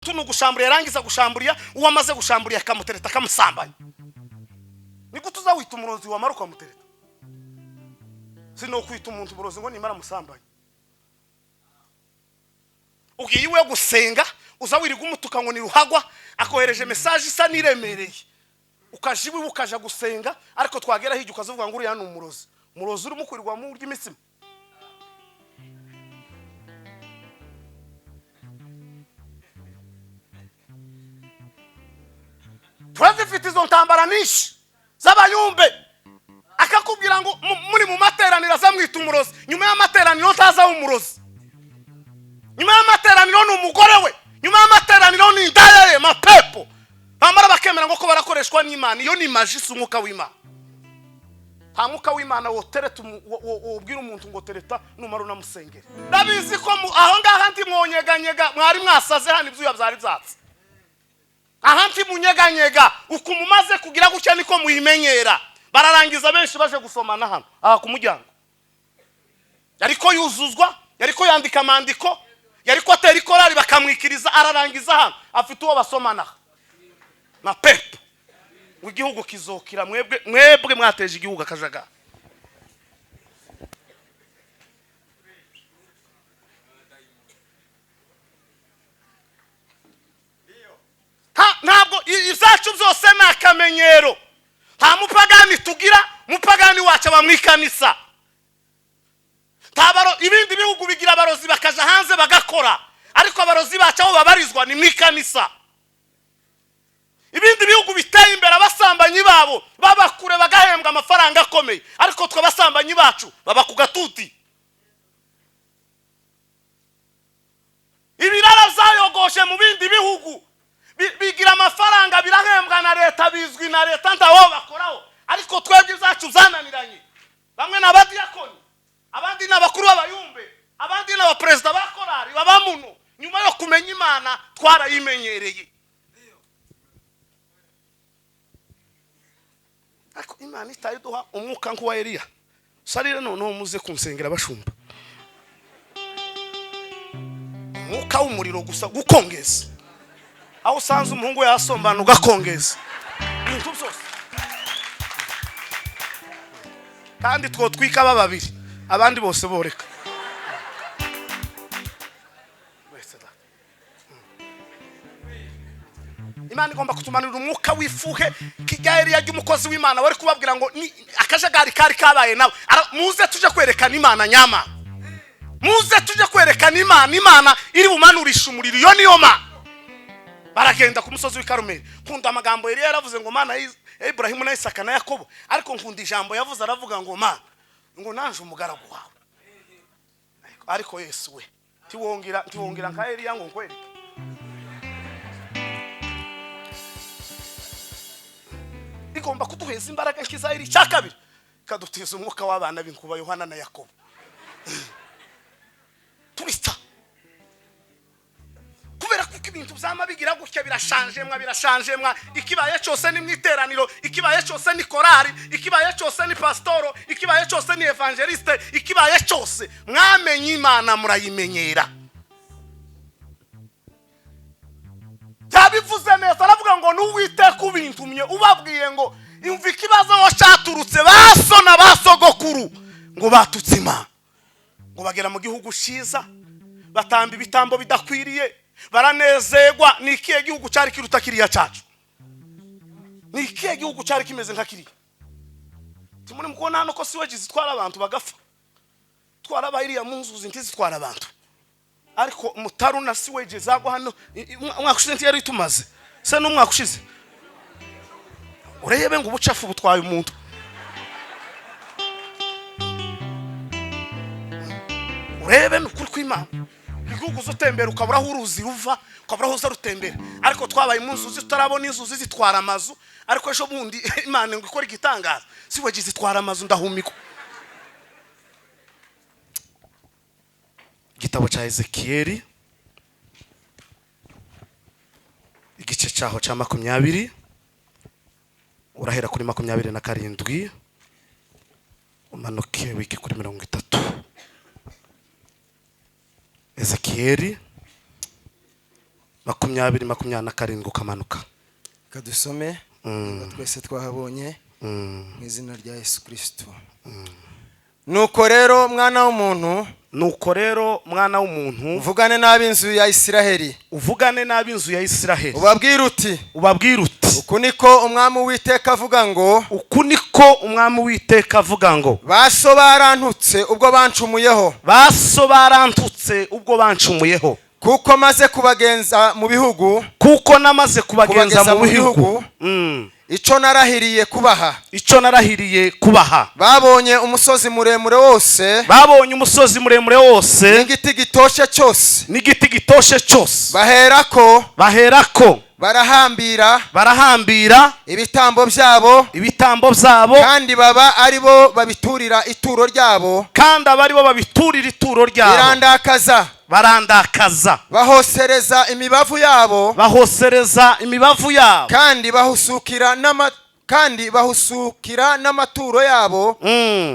Ni ugushamburiya, yarangiza gushamburiya, uwo amaze gushamburiya akamutereta, akamusambanya. Ni gute uzawita umurozi wamara ukamutereta? Si no kwita umuntu umurozi ngo nimara amusambanya. Ugiye iwe gusenga, uza wirirwa umutuka ngo ni ruhagwa, akohereje message isa n'iremereye, ukaja iwe ukaja gusenga, ariko twagera hirya ukazavuga ngo uriya ni umurozi. Umurozi urimo kwirirwa mu ry'imitsima. Turazifite izo ntambara nyinshi z'abayumbe. Akakubwira ngo muri mu materaniro azamwita umurozi, nyuma y'amateraniro ntazaho umurozi, nyuma y'amateraniro ni umugore we, nyuma y'amateraniro ni indaya ye. Mapepo bamara bakemera ngo ko barakoreshwa n'Imana. Iyo ni magie, si umwuka w'Imana. Nta mwuka w'Imana wotereta wobwira umuntu ngo tereta numara unamusengere. Ndabizi ko aho ngaha nti mwonyeganyega, mwari mwasaze hano, ibyuya byari byatse aha, nti munyeganyega. Uku mumaze kugira gutya niko muyimenyera. Bararangiza benshi baje gusomana hano aha ku muryango. Yariko yuzuzwa, yariko yandika amandiko, yariko atera ikorari bakamwikiriza, ararangiza hano afite uwo basomana na pepo. Ngo igihugu kizokira. Mwebwe, mwebwe mwateje igihugu akajagari. Ntabwo ibyacu byose ni akamenyero. Nta mupagani tugira, mupagani wacu aba mu ikanisa. Ibindi bihugu bigira abarozi bakaja hanze bagakora, ariko abarozi bacu aho babarizwa ni mu ikanisa. Ibindi bihugu biteye imbere, abasambanyi babo baba kure bagahembwa amafaranga akomeye, ariko twe abasambanyi bacu baba ku gatuti. Ibirara byayogoshe mu bindi bihugu bigira amafaranga, birahembwa na leta, bizwi na leta, ntawo bakoraho, ariko twebwe ibyacu byananiranye. Bamwe ni abadiyakoni, abandi ni abakuru b'abayumbe, abandi ni abaperezida ba korari baba muno. Nyuma yo kumenya Imana twarayimenyereye, ariko Imana itayiduha umwuka nk'uwa Eliya. Sarire noneho muze kunsengera bashumba, umwuka w'umuriro gusa gukongeza, aho usanze umuhungu yasombana ugakongeza ibintu byose, kandi twotwika aba babiri, abandi bose boreka. Imana igomba kutumanurira umwuka w'ifuhe kijya Eliya ry'umukozi w'Imana wari kubabwira ngo ni akajagari kari kabaye nawe. Muze tuje kwerekana Imana nyama, muze tuje kwerekana Imana, Imana iri bumanurisha umuriro, iyo niyo mana. Baragenda ku musozi w'i Karumeli. Nkunda amagambo Eliya yaravuze ngo Mana ya Iburahimu na Isaka na Yakobo, ariko nkunda ijambo yavuze, aravuga ngo Mana, ngo nanje umugaragu wawe. Ariko Yesu we, tiwongira tiwongira nka Eliya ngo nkwereke. Igomba kuduheza imbaraga nk'iza Eliya. Icya kabiri, ikadutiza umwuka w'abana b'inkuba Yohana na Yakobo. Turita kubera kuko ibintu byama bigira gutya, birashanjemwa, birashanjemwa. Ikibaye cyose ni mu iteraniro, ikibaye cyose ni korari, ikibaye cyose ni pasitoro, ikibaye cyose ni evangeliste, ikibaye cyose mwamenye Imana murayimenyera. Byabivuze neza, aravuga ngo n'Uwiteka ubintumye ubabwiye ngo imva ikibazo aho cyaturutse, baso na basogokuru ngo batutse Imana, ngo bagera mu gihugu cyiza batamba ibitambo bidakwiriye, baranezerwa. Ni ikihe gihugu cyari kiruta kiriya cyacu? Ni ikihe gihugu cyari kimeze nka kiriya? Timuri mukubona hano ko siweji zitwara abantu bagapfa, twara iriya mu nzuzi ntizitwara abantu, ariko mutaru na siweji zagwa hano. Umwaka ushize ntiyari tumaze se n'umwaka ushize, urebe ngo ubucafu butwaye umuntu. Urebe ni ukuri kw'Imana, igihugu uzutembera ukabura aho uruzi ruva, ukabura aho uza rutembera, ariko twabaye mu nzuzi tutarabona inzuzi zitwara amazu. Ariko ejo bundi Imana ngo ikora igitangaza, siweji zitwara amazu, ndahumikwa. Igitabo cya Ezekiyeli, igice cyaho cya 20, urahera kuri 27 umanuke wike kuri 30. Ezekiyeli 20, 27 ukamanuka. Kadusome twese twahabonye mu izina rya Yesu Kristo. Nuko rero, mwana w'umuntu, Nuko rero, mwana w'umuntu, uvugane n'ab'inzu ya Isiraheli, uvugane n'ab'inzu ya Isiraheli, ubabwire uti: ubabwire uti: Uku niko Umwami Uwiteka avuga ngo: Uku niko Umwami Uwiteka avuga ngo: Baso barantutse ubwo bancumuyeho, Baso barantutse ubwo bancumuyeho, kuko maze kubagenza mu bihugu, kuko namaze kubagenza kubageza mu mu bihugu, bihugu, icyo narahiriye kubaha, icyo narahiriye kubaha, babonye umusozi muremure wose, babonye umusozi muremure wose, n'igiti gitoshe cyose, n'igiti gitoshe cyose, baherako baherako barahambira barahambira ibitambo byabo, ibitambo byabo, kandi baba ari bo babiturira ituro ryabo, kandi aba ari bo babiturira ituro ryabo, birandakaza, barandakaza, bahosereza imibavu yabo, bahosereza imibavu yabo, kandi bahusukira n'amaturo yabo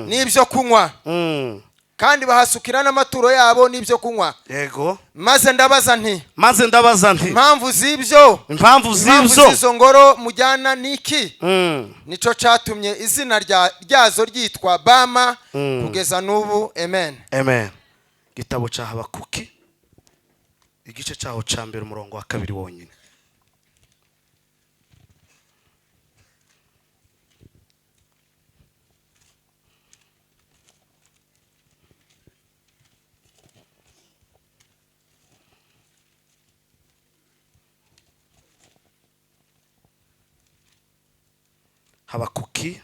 n'ibyo kunywa, kandi bahasukira n'amaturo yabo n'ibyo kunywa. Maze ndabaza nti: Maze ndabaza nti: Impamvu z'ibyo, impamvu impamvu z'ibyo z'izo ngoro mujyana niki? Nico catumye izina ryazo ryitwa Bama kugeza n'ubu. Amen. Amen. Igitabo cya Habakuki, igice cyaho cya mbere, umurongo wa kabiri wonyine. Habakuki,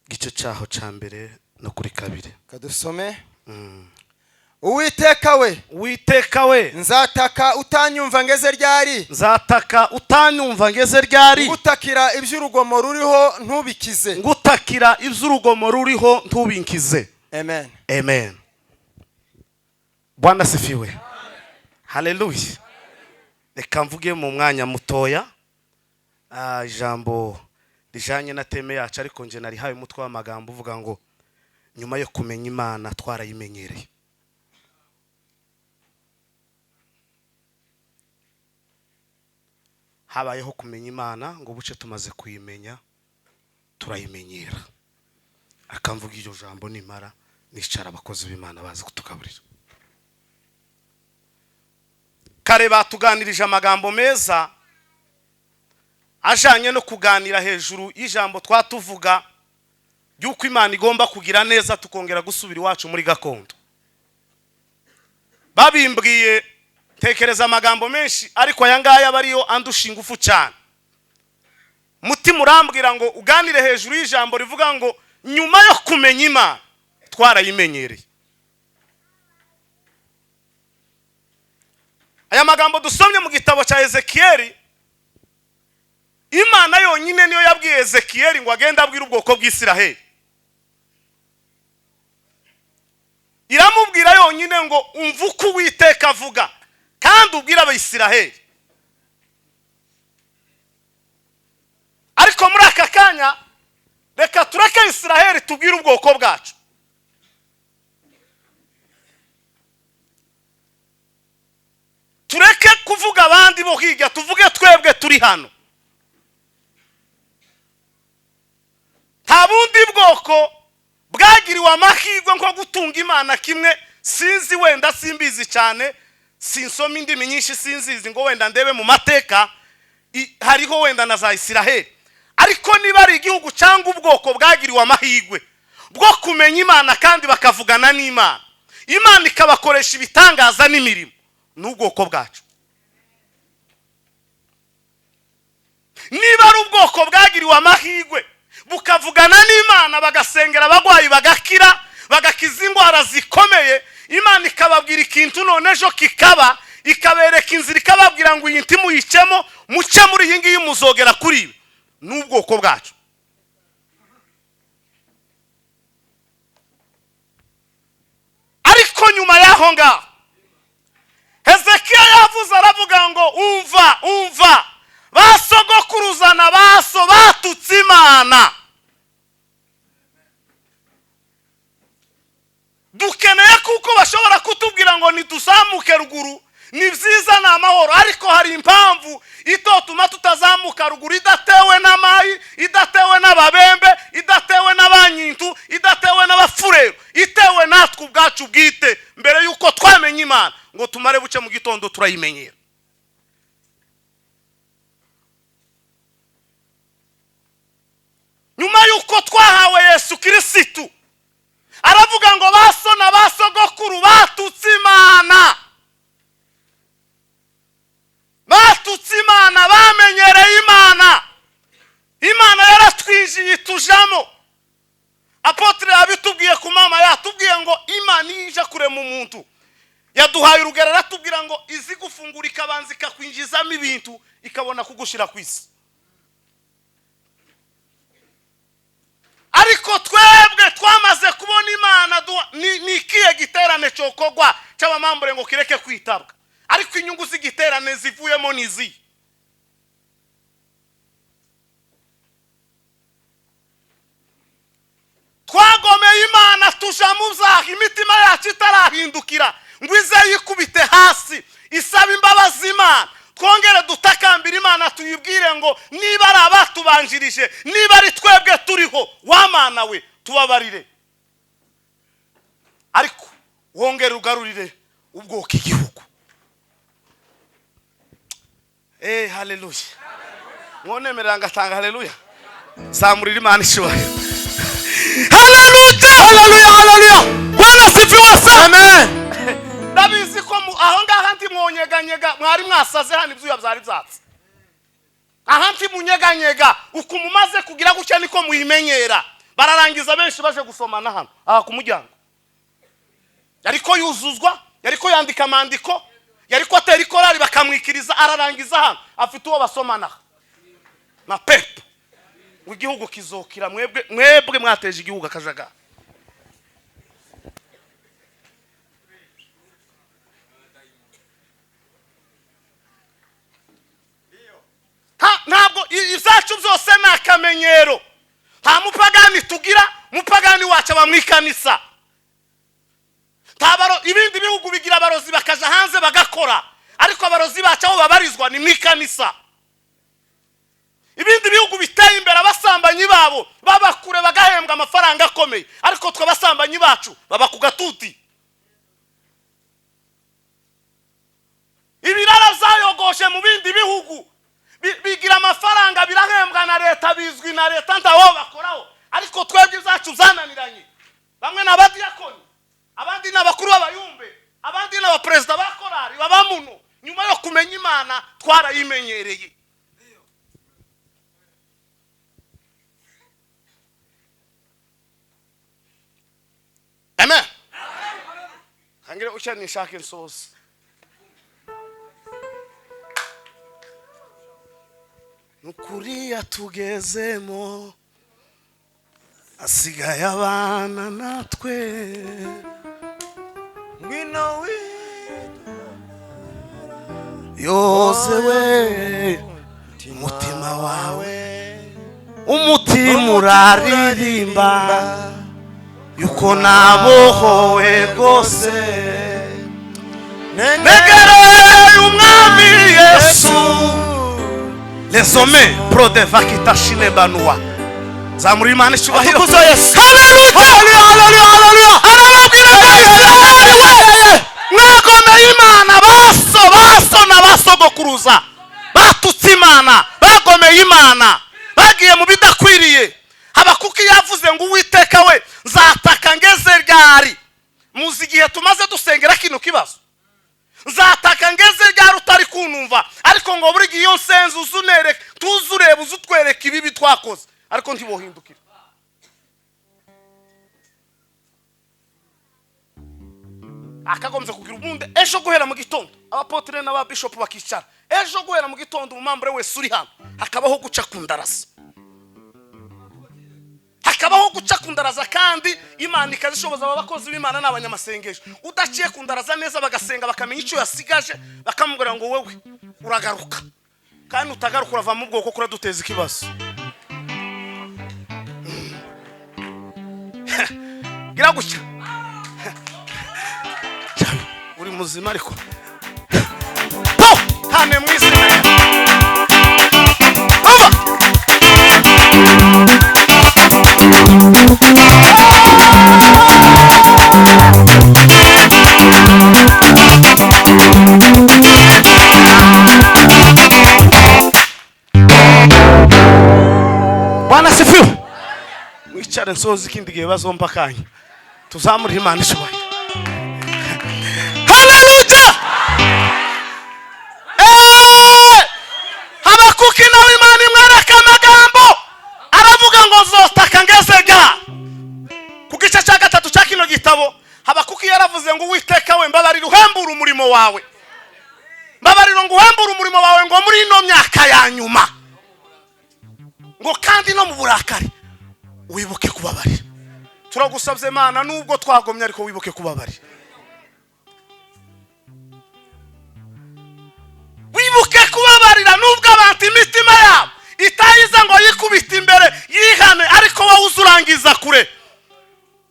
igice cyaho cya mbere no kuri kabiri. Kadusome. Uwiteka we, Uwiteka we, nzataka utanyumva ngeze ryari? Nzataka utanyumva ngeze ryari? Ngutakira iby'urugomo ruriho ntubikize. Ngutakira iby'urugomo ruriho ntubinkize. Amen. Amen. Bwana asifiwe, haleluya. Reka mvuge mu mwanya mutoya ijambo rijanye na thème yacu, ariko nje narihaye umutwe w'amagambo uvuga ngo: nyuma yo kumenya Imana twarayimenyereye. Habayeho kumenya Imana, ngo buce tumaze kuyimenya turayimenyera. Akamvuga iryo jambo, nimara nicara abakozi b'Imana bazi kutugaburira. Kare batuganirije amagambo meza ajanye no kuganira hejuru y'ijambo twatuvuga ry'uko Imana igomba kugira neza tukongera gusubira iwacu muri gakondo. Babimbwiye tekereza amagambo menshi, ariko aya ngaya aba ariyo andusha ingufu cyane. Mutima urambwira ngo uganire hejuru y'ijambo rivuga ngo: nyuma yo kumenya Imana twarayimenyereye. Aya magambo dusomye mu gitabo cya Ezekiyeli, Imana yonyine niyo yabwiye Ezekiyeli ngo agende abwire ubwoko bw'Isiraheli. Iramubwira yonyine ngo: umva uko Uwiteka avuga kandi ubwire Abayisiraheli. Ariko muri aka kanya reka tureke Isiraheli, tubwire ubwoko bwacu. Tureke kuvuga abandi bo hirya, tuvuge twebwe turi hano. Nta bundi bwoko bwagiriwe amahirwe nko gutunga Imana kimwe. Sinzi, wenda simbizi cyane, sinsoma indimi nyinshi, sinzizi ngo wenda ndebe mu mateka hariho wenda na za Isiraheli, ariko niba ari igihugu cyangwa ubwoko bwagiriwe amahirwe bwo kumenya Imana kandi bakavugana n'Imana, Imana ikabakoresha ibitangaza n'imirimo, n'ubwoko bwacu. Niba ari ubwoko bwagiriwe amahirwe bukavugana n'Imana, bagasengera abagwayi bagakira, bagakiza indwara zikomeye, Imana ikababwira ikintu none ejo kikaba, ikabereka inzira, ikababwira ngo iyi ntimuyicemo, muce muri iyi ngiyi muzogera kuri ibi, n'ubwoko bwacu. Ariko nyuma y'aho ngaho Hezekiya yavuze, aravuga ngo: umva, umva, basogokuruza na baso batutse Imana. Dukeneye kuko bashobora kutubwira ngo ntiduzamuke ruguru. Ni byiza, ni amahoro, ariko hari impamvu itotuma tutazamuka ruguru, idatewe n'amayi, idatewe n'ababembe, idatewe n'abanyintu, idatewe n'abafurero, itewe natwe ubwacu bwite. Mbere y'uko twamenya Imana ngo tumare buce mu gitondo turayimenyera. Nyuma y'uko twahawe Yesu Kirisitu, aravuga ngo baso na basogokuru batutse Imana, batutse Imana, bamenyereye Imana, Imana yaratwinjiye itujamo. Apôtre yabitubwiye ku mama, yatubwiye ngo Imana iyo ije kurema umuntu yaduhaye urugero, aratubwira ngo izi gufungura ikabanza ikakwinjizamo ibintu, ikabona kugushyira ku isi. Ariko twebwe twamaze kubona Imana, ni ikihe giterane cyokorwa cy'abamambure ngo kireke kwitabwa? Ariko inyungu z'igiterane zivuyemo ni izihe? Twagomeye Imana, tuja mu byaha, imitima yacu itarahindukira ngo ize yikubite hasi isaba imbabazi Imana, twongere dutakambira Imana, tuyibwire ngo niba ari abatubanjirije, niba ari twebwe turiho, wamana we tubabarire, ariko wongere ugarurire ubwoko igihugu. Haleluya! Mwonemerera ngatanga haleluya, zamurira Imana icyubahiro. Haleluya, haleluya, haleluya! Bwana sifiwe sana. Amen. Ndabizi ko aho ngaha nti mwonyeganyega, mwari mwasaze hano, ibyuya byari byatse aha, nti munyeganyega. Uku mumaze kugira gutya niko muyimenyera. Bararangiza benshi baje gusomana hano aha ku muryango. Yariko yuzuzwa, yariko yandika amandiko, yariko atera ikorari bakamwikiriza, ararangiza hano afite uwo basomana na pepo. Ngo igihugu kizokira, mwebwe mwebwe mwateje igihugu akajagari. Ntabwo ibyacu byose ni akamenyero. Nta mupagani tugira, mupagani wacu aba mu ikanisa. Ibindi bihugu bigira abarozi bakaja hanze bagakora, ariko abarozi bacu aho babarizwa ni mu ikanisa. Ibindi bihugu biteye imbere, abasambanyi babo baba kure bagahembwa amafaranga akomeye, ariko twe abasambanyi bacu baba ku gatuti. Ibirara byayogoshe mu bindi bihugu bigira amafaranga, birahembwa na leta, bizwi na leta, ntawo bakoraho, ariko twebwe ibyacu byananiranye. Bamwe ni abadiyakoni, abandi ni abakuru b'abayumbe, abandi ni abaperezida ba korari baba muno. Nyuma yo kumenya Imana twarayimenyereye. Amen. Hangire ucha nishake nsozi. Nukuri tugezemo, asigaye abana natwe. Ngwino we Yoze we, umutima wawe, umutima uraririmba yuko nabohowe rwose. Negereye umwami Yesu. Lesome prodeva kitashine banua. Zamuri Imana icyubahiro. Atukuza Yesu. Haleluya, haleluya, haleluya! Arababwira ngo Isirayeli we, mwagomeye Imana, baso baso na basogokuruza batutse Imana, bagomeye Imana, bagiye mu bidakwiriye. Habakuki yavuze ngo Uwiteka we, nzataka ngeze ryari? Muzi igihe tumaze dusengera kino kibazo. Nzataka ngeze ryari utari kunumva? Ariko ngo buri gihe iyo nsenze uzunereka, tuzureba, uzutwereka ibibi twakoze, ariko ntibohindukira. Akagombye kugira ubundi ejo guhera mu gitondo abapotre n'ababishopu bakicara, ejo guhera mu gitondo umumambure wese uri hano hakabaho guca ku ndaraza, hakabaho guca ku ndaraza, kandi Imana ikazishoboza aba bakozi b'Imana n'abanyamasengesho. Udaciye ku ndaraza neza bagasenga bakamenya icyo yasigaje, bakamubwira ngo wewe uragaruka, kandi utagaruka urava mu bwoko kuraduteza ikibazo. Gira gutya uri muzima, ariko Twihane mu izina rya Aba! Bwana sifiwe. Mwicare nsoza ikindi gihe bazompa akanya. Tuzamure Imana icyubahiro. Haleluya! Habakuki nawe Imana imwereka amagambo, aravuga ngo nzotaka ngeze ga. Ku gice cya gatatu cya kino gitabo, Habakuki yaravuze ngo Uwiteka we, mbabarira uhembure umurimo wawe, mbabarira ngo uhembure umurimo wawe ngo muri ino myaka ya nyuma, ngo kandi no mu burakari wibuke kubabarira. Turagusabye Imana, nubwo twagomye ariko wibuke kubabarira, wibuke kubabarira, nubwo abantu imitima yabo itayiza ngo yikubite imbere yihane, ariko wowe uzurangiza kure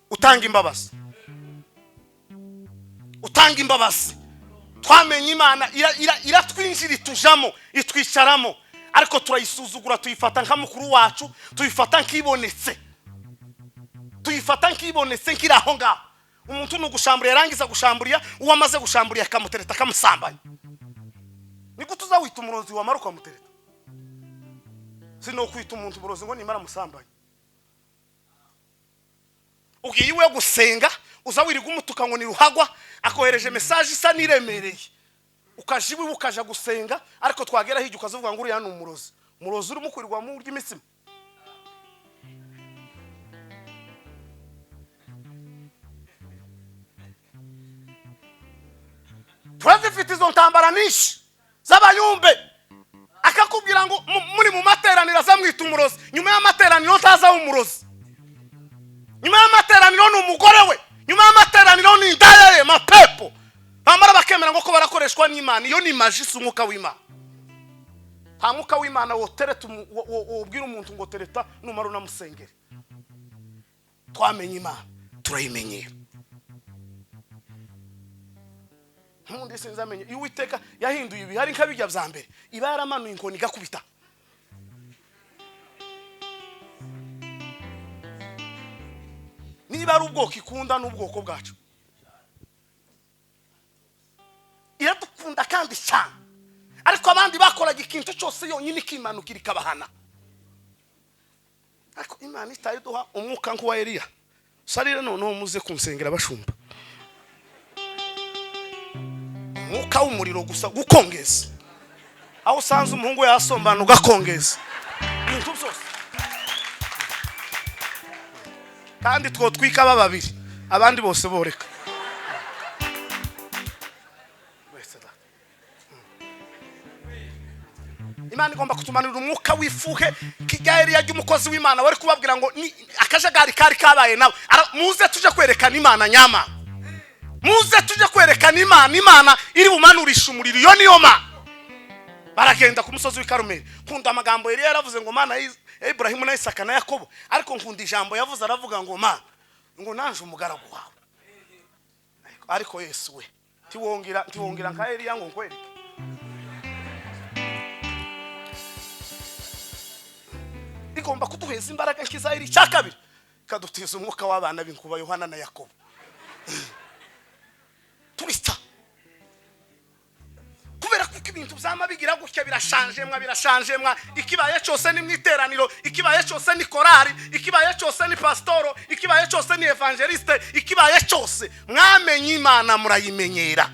utanga imbabazi, utanga imbabazi. Twamenye Imana iratwinjira, itujamo, itwicaramo, ariko turayisuzugura, tuyifata nka mukuru wacu, tuyifata nk'ibonetse, tuyifata nk'ibonetse nkiri aho ngaho. Umuntu ni ugushamburiya, yarangiza gushamburiya, uwo amaze gushamburiya akamutereta, akamusambanya. Ni gute uzawita umurozi wamara ukamutereta? Sino kwita umuntu umurozi ngo nimara musambanya. Ugiye iwe gusenga, uza wirirwa umutuka ngo ni ruhagwa, akohereje message isa n'iremereye, ukaja iwe ukaja gusenga, ariko twagera hirya ukazavuga ngo uriya ni umurozi. Umurozi urimo kwirirwa mu urya imitsima. Turazifite izo ntambara nyinshi z'abayumbe. Akakubwira ngo muri mu materaniro azamwita umurozi, nyuma y'amateraniro ntazaho umurozi, nyuma y'amateraniro ni umugore we, nyuma y'amateraniro ni indaya ye, mapepo. Bamara bakemera ngo ko barakoreshwa n'Imana. Iyo ni maji, si umwuka w'Imana. Nta mwuka w'Imana wotereta wobwira umuntu ngo tereta numara unamusengere. Twamenye Imana turayimenyera. Nkundi sinzamenye iyo Uwiteka yahinduye ibihe ari nka bijya bya mbere, iba yaramanuye inkoni igakubita. Niba ari ubwoko ikunda n'ubwoko bwacu, iradukunda kandi cyane, ariko abandi bakoraga ikintu cyose yonyine ikimanukira ikabahana. Ariko Imana itayiduha umwuka nk'uwa Eliya. Sarire noneho muze kunsengera bashumba. Umwuka w'umuriro gusa gukongeza, aho usanze umuhungu yasombana ugakongeza ibintu byose. Kandi twotwika aba babiri, abandi bose boreka. Imana igomba kutumanurira umwuka w'ifuhe kijya Eliya ry'umukozi w'Imana wari kubabwira ngo ni akajagari kari kabaye nawe. Muze tuje kwerekana Imana nyama, muze tuje kwerekana Imana, Imana iri bumanurisha umuriro, iyo niyo mana. Baragenda ku musozi w'i Karumeli. Nkunda amagambo Eliya yaravuze ngo Mana ya Ibrahimu na Isaka na Yakobo, ariko nkunda ijambo yavuze, aravuga ngo Mana ngo nanje umugaragu wawe. Ariko Yesu we ntiwongira nka Eliya ngo nkwereke. Igomba kuduheza imbaraga nkiza Eliya. Icya kabiri ikadutiza umwuka w'abana b'inkuba Yohana na Yakobo. Turista kubera kuko ibintu byama bigira gutya, birashanjemwa, birashanjemwa. Ikibaye cyose ni mwiteraniro, ikibaye cyose ni korari, ikibaye cyose ni pastoro, ikibaye cyose ni evangeliste, ikibaye cyose mwamenye Imana murayimenyera.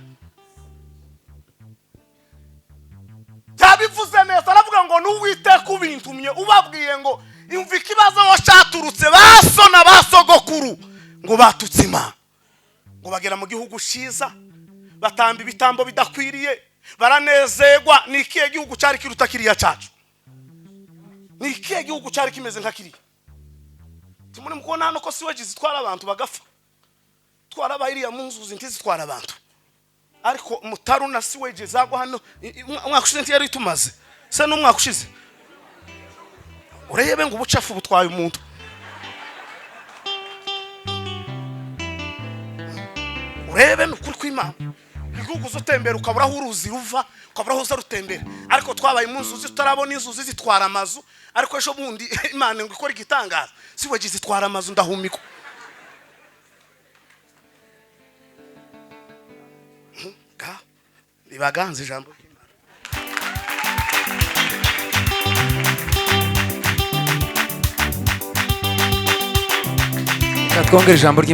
Byabivuze neza, aravuga ngo n'Uwiteka ubintumye ubabwiye ngo imva ikibazo aho cyaturutse, baso na basogokuru ngo batutse Imana, ngo bagera mu gihugu cyiza batamba ibitambo bidakwiriye, baranezerwa. Ni ikihe gihugu cyari kiruta kiriya cyacu? Ni ikihe gihugu cyari kimeze nka kiriya? Timuri mukubona hano ko siweji zitwara abantu bagapfa, twara abayiriya mu nzuzi ntizitwara abantu, ariko mutaru na siweji zagwa hano. Umwaka ushize ntiyari tumaze se n'umwaka ushize, urebe ngo ubucafu butwaye umuntu. Urebe n'ukuri kw'Imana. Igihugu uza utembera ukabura aho uruzi ruva, ukabura aho uza rutembera. Ariko twabaye mu nzuzi, tutarabona inzuzi zitwara amazu. Ariko ejo bundi Imana ngo ikore igitangaza, sewage zitwara amazu, ndahumikwa. Ga ribaganza ijambo ry'Imana. Reka twongere ijambo ry'Imana.